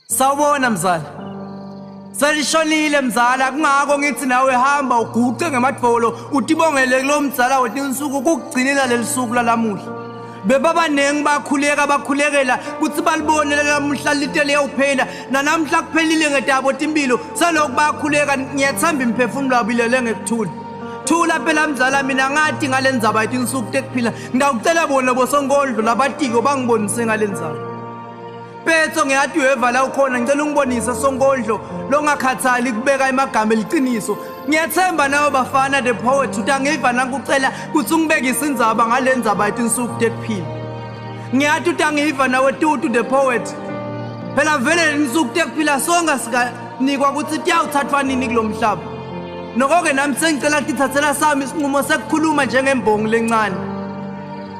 Sawubona mzala. Selishonile mzala, kungako ngithi nawe hamba uguqe ngemadvolo utibongele kulo mzala wetinsuku kukugcinela leli suku lalamuhla. Bebabaningi bakhuleka bakhulekela kuthi balibone lalamuhla lite liyawuphela, nanamhla kuphelile ngetabo timpilo, selokhu bakhuleka. Ngiyathemba imiphefumulo yabo ilele ngekuthula. Thula phela mzala, mina ngati ngale ndzaba yetinsuku tekuphila. Ngitawucela bona bosonkondlo labatiko bangibonise ngale ndzaba. Petso, ngiyati uyeva la ukhona, ngicela ungibonise sonkondlo longakhathali kubeka emagama eliciniso. Ngiyathemba nawe bafana the poet utangiva nakucela kutsi ungibekise indzaba ngale ndzaba yetinsuku tekuphila. Ngiyati utangiva nawe Tutu the poet. Phela vele letinsuku tekuphila sonke sikanikwa kutsi tiyawuthathwa nini kulo mhlaba. Noko-ke nami sengicela kutithathela sami isinqumo sekukhuluma njengembongi lencane.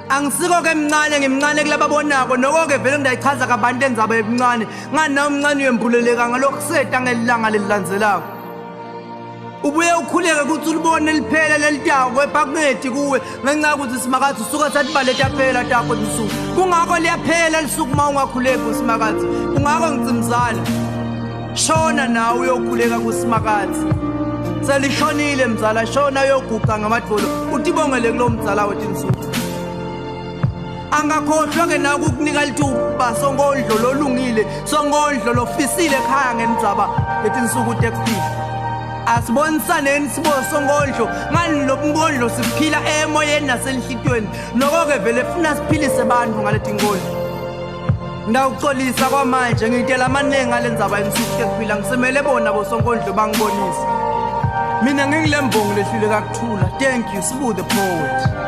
Angisiko-ke mncane, ngimncane kulababonako. Noko-ke vele ngidayichaza kabanti lendzaba yebuncane. Ngani nawe mncane uyembuleleka ngalokuseta ngelilanga lelilandzelako. Ubuye ukhuleke kutsi ulibone liphela lelitako, kepha kungeti kuwe ngenxa yokuthi Simakadze usuka satibale taphela takho tinsuku. Kungako liyaphela lisuku uma ungakhuleki kuSimakadze. Kungako ngitsi mzala, shona nawe uyokhuleka kuSimakadze. Selishonile mzala, shona uyoguqa ngamadvolo utibongele kulo mzala wetinsuku. Angakhohlwa ke nawe ukukunika lithuba sonkondlo lolungile, sonkondlo lofisile ekhaya ngendzaba yetinsuku tekuphila. Asibonisaneni sibo sonkondlo ngani lobunkondlo siphila emoyeni nasenhlitiyweni, noko-ke vele funa siphilise bantfu ngaletinkondlo. Ngawuxolisa kwamanje, ngitela amaningi ngale ndzaba yensuku tekuphila, ngisemele bona bosonkondlo bangibonise. Mina ngingile mbongi lehluleka kuthula. Thank you, Sibu the poet.